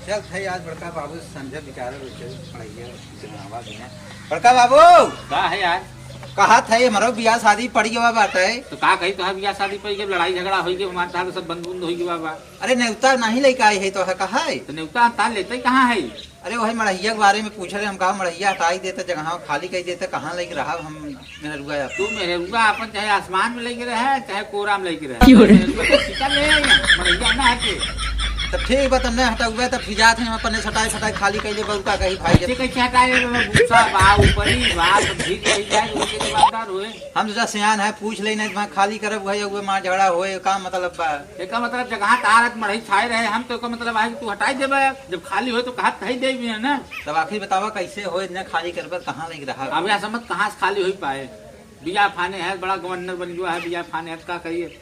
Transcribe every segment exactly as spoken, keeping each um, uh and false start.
चल भाई, आज बड़का बाबू से समझे विचारे बैठे, पढ़ाइए, जनावा भी है। बड़का बाबू! का है यार? कहा था ये हमारो बियाह शादी पड़ गवा बाटे। तो का कही, तोहार बियाह शादी पड़ गई, लड़ाई झगड़ा होई गई, हमार तार सब बंद बंद होई गवा बा। अरे नेवता नहीं लेके आई है तो है, कहा है? तो नेवता हम तार लेते ही कहाँ है? अरे वही मड़हिया के बारे में पूछ रहे, हम कहा मड़हिया हटाई देते, जगह खाली कर देते, कहाँ लेके रहा हम मेहरुआ आप? तू मेहरुआ अपन चाहे आसमान में लेके रहे, चाहे कोरा में लेके रहे। क्यों रे? मेहरुआ तो सीता ले आई है, मड़हिया ना हटे। तब ठीक बा, तब नहीं हटउबे, तब फिर जात हैं हम अपने सटाई फटाई खाली कइले बउका कही भाई। ऐसे कैसे हटाए रे, भूसा बा, ऊपरी बा, तो भीग रही जाए, उनके जवाबदार हुए। हम तो सियान है, पूछ ले, नहीं तो वहाँ खाली करब, वही हुए मार झगड़ा होए, का मतलब बा? एका मतलब जगह तारत मड़ही छाए रहे, हम तो एका मतलब है कि तू हटाई देबे, जब खाली होए तो कहा तही देबी है ना। तब आखिर बतावा कैसे होए, इतना खाली करबे, कहाँ लग रहा? अब यहाँ समझ कहाँ से खाली होई पाए, बिया फाने है, बड़ा गवर्नर बन गया है, बिया फाने है, का कहिए?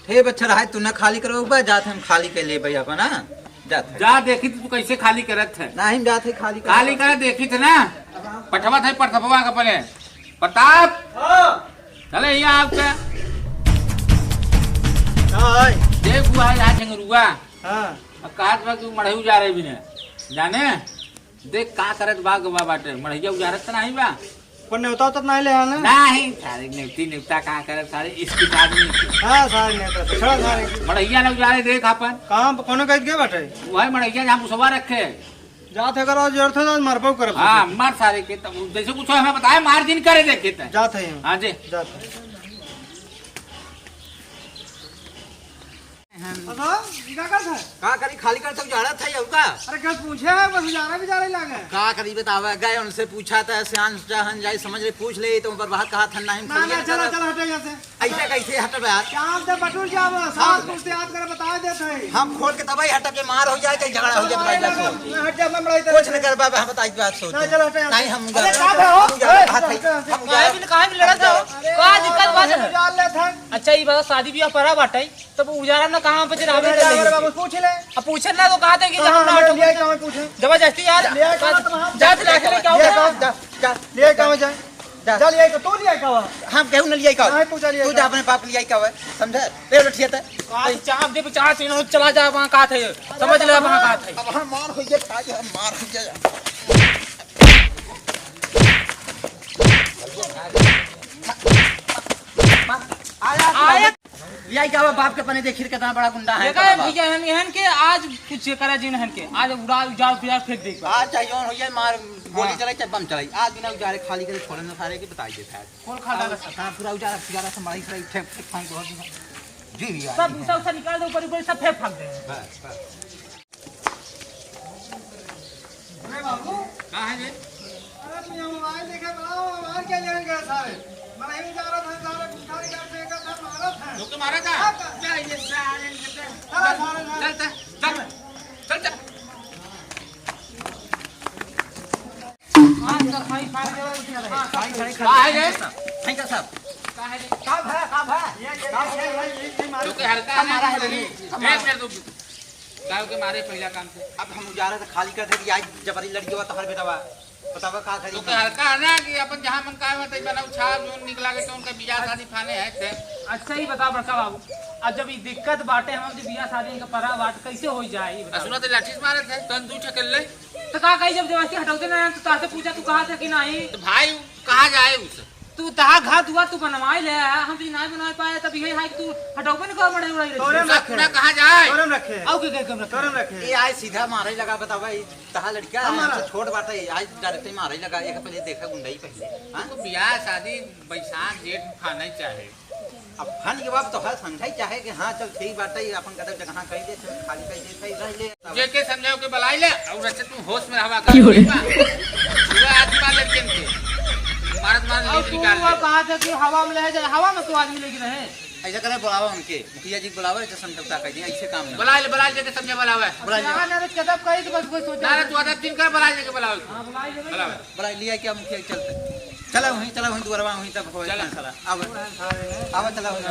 हे बच्चा रहा, तू ना खाली करबे, बा जात हम खाली कर ले भाई अपन, हाँ? जात है। जा देखी तू कैसे खाली करत है। नहीं, हम जात है खाली करबे। खाली करे देखी थे ना, पठवा था प्रतापवा का पहले। प्रताप! हाँ। चले, ये आपका। हाँ, है। देख हुआ है यहाँ झंगरुआ। हाँ। अब कहा था कि मड़ही उजारे भी ने। जाने? देख का करत बा गवा बाटे। मड़हिया उजारत त नहीं बा। कोई नेवता उवता नहीं ले आना? नहीं, सारे नेवती नेवता का करत, सारे इसकी आदमी। हाँ, सारे नेवता से। छोड़ा सारे। मड़हिया ना उजारे देख अपन। काम पर कोनो कहत गए बाटे? वही मड़हिया जहाँ मुसवा रखे। जात है करो, जरूरत है तो मार पाऊ करब। हाँ, मार सारे के, तब जैसे कुछ हमें बताए, मार जिन करे देखे त। जात है हम। हाँ जी। जात है। अबा, ई का करत है? का करी, खाली करत है, उजाड़त है, और का? अरे, कल पूछे है, बस उजाड़ा भी जा रही लागे। का करी, बतावा, गए उनसे पूछा था, सियान जहन जाए, समझ ले, पूछ ले, तो बर्बाद कहा था, नहीं, ना, ना, चला, चला, हटे यहाँ से। ऐसे कैसे हटबे यार? क्या आप तो बटुर जाओ, सास कुछ याद करे, बता देते हैं। हम खोल के तबाही हटब, के मार हो जाए, चाहे झगड़ा हो जाए, भाई, भाई, ना, ना, हट जा, मैं बड़ा इधर कुछ नहीं कर पाबे, हम बताई बात सोच। ना, चलो, हटे, हटे। नहीं, हम अरे, जा-, का भा हो? हम जा-, ए, हाथ है, हम जा-, कहाँ भी, कहाँ भी लड़त हो? अरे, का दिक्कत बात है? जान लेत है। अच्छा, ये बताओ, शादी ब्याह पड़ा बाटे, तब उजारा ना कहाँ पे रहबे अरे, करे? अरे, बाबू, पूछ ले। अब पूछे ना तो कहा था कि कहाँ हम ना ले हटो। लिया, कहाँ पूछे? जबरदस्ती यार। लिया, कहाँ तुम हाथ जात लाके लेके आओ लिया, ना। कहाँ? जा, जा, लिया, कहाँ जाए? जा। जा लिया, तू लिया, कहाँ? हम केहू न लिया, कहाँ? नहीं, तू जा लिया, तू जा कहाँ? अपने बाप लिया, कहाँ? समझे? ले, उठिए ते। आज चाप दे, चाप, इन्हों चला जा, वहाँ कहाँ थे? समझ ले, वहाँ कहाँ थे? अब हम मार हो गए, भाई, हम मार हो गए। आया, आया। लिया, क्या हुआ? बाप के पने देखिए, कितना बड़ा गुंडा है, देखा है बाबा। भैया, हम इहन के आज कुछ करा जी, इहन के आज उड़ा, उजाड़, उजाड़ फेंक दे। आज चाहे जौन हो जाए, मार, गोली हाँ। चलाई, चाहे बम चलाई, आज बिना उजारे खाली करे छोड़े न सारे के बताई देता है। खोल खा डाला। हाँ, पूरा उजाला, उजाला से मारी, सारी फेंक, फेंक, फेंक दो। जी, जी, सब, जी। सब, सब निकाल दे, ऊपर, ऊपर सब फेंक, फेंक दे। बस, बस। अरे बाबू। का है रे? अरे तू यहाँ मोबाइल देखे बड़ा हो, मोबाइल क्या लेने गए सारे? मड़ही उजारत है, सारे भिखारी घर से एक साथ मारत है। लोग के मारा था? हाँ, का? जा ये सारे इनके चल, सारे, सारे। चल, चल, चल, चल, चल। हाँ, सर, भाई, भाई, भाई, भाई, का है रे? भाई का साहब? का है रे? का भा, का भा? ये, ये, ये, ये, ये, ये मारो। लोग के हल्का का मारा है रे? का मारा? एक मिनट रुक। काहे के मारे पहिला काम से? अब हम उजारा से खाली कर दे कि आज जबरी लड़की हुआ तोहर बेटा बा। बतावा का करी? तो हल्का है ना कि अपन जहाँ मन का आवत है, बनाऊ छाप जोन निकला के तो उनका बियाह शादी फाने है थे। अच्छा ही बताओ बड़का बाबू, अब जब ई दिक्कत बाटे, हम जब बियाह शादी का परा बात कैसे हो जाए, ई बताओ। असुरा तो लाठी से मारे थे, तन दू ठे कर ले। तो का कही, जब जबरदस्ती हटौते ना, तो तासे पूछा, तू कहा था कि नहीं? तो भाई, कहा जाए उसे? तू तहा घर दुआर तू बनवाए ले आया, हम तो नाहीं बनवाए पाए, तब यही है कि तू हटौबे न कर, मड़े उड़ाई रही। तोरे में रखे। कहाँ जाए? तोरे में रखे। आओ के, के, के रखे? तोरे में रखे। ये आए सीधा मारे लगा, बतावा, ई तहा लड़का हमारा। हमसे छोट बाटे, आज डायरेक्ट मारे लगा, एक पहले देखा गुंडई पहले, हाँ? तो बियाह शादी बैसाख जेठ में फाने चाहे। अब फन के बाप तो है, समझाई चाहे कि हाँ, चल ठीक बाटे, अपन गदर जगह कही दे, चल खाली कही दे, सही रह ले। जेके समझाओ के बलाई ले, और ऐसे तू होश में रहवा कर, क्यों रे? ठीक बा? पूरा आत्मा लेके इनके। मारत मारत अब नींद तू निकाल वो ले। कहा था कि हवा में ले जाए, हवा में तू आदमी लेके रहे। ऐसा करे, बुलावा उनके, मुखिया जी के बुलावा, ऐसे समझौता कर दिया, ऐसे काम ना। बुला ले, बुला ले, जेके समझे बुलावा। बुला ले। यहाँ ना तो चदब कही तो बस कोई सोचा ना, ना, नहीं। तू अदब दिन कर, बुला ले, जेके बुलावा। हाँ, बुला ले भाई। बुलावा। बुला लिया क्या मुखिया, चलते। चला वहीं, चला वहीं, दुआरवा वहीं तक होए चला। ना साला। अब, अब चला वहीं।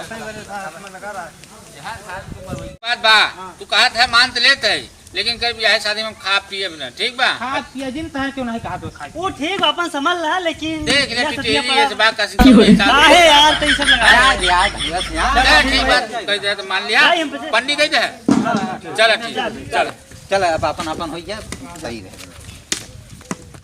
बात बा, हाँ। तू कहत है मान तो लेत है, लेकिन कभी यह शादी में खा पिए भी ना, ठीक बा? खा पिए जिन तहर क्यों नहीं कहा तो खाई। वो ठीक बा, अपन समझ ला, लेकिन देख ले, यह टिटरी, सदिया ये पड़ा। सब बात का सिस्टम नहीं था। काहे यार, तो ये सब लगा। यार, यार, बस यार। चल, ठीक बात, कह दे तो मान लिया। भाई, हम पे से पंडित दे दे। चल, ठीक, चल। चल, अब आपन आपन होइ जाए, सही रहे।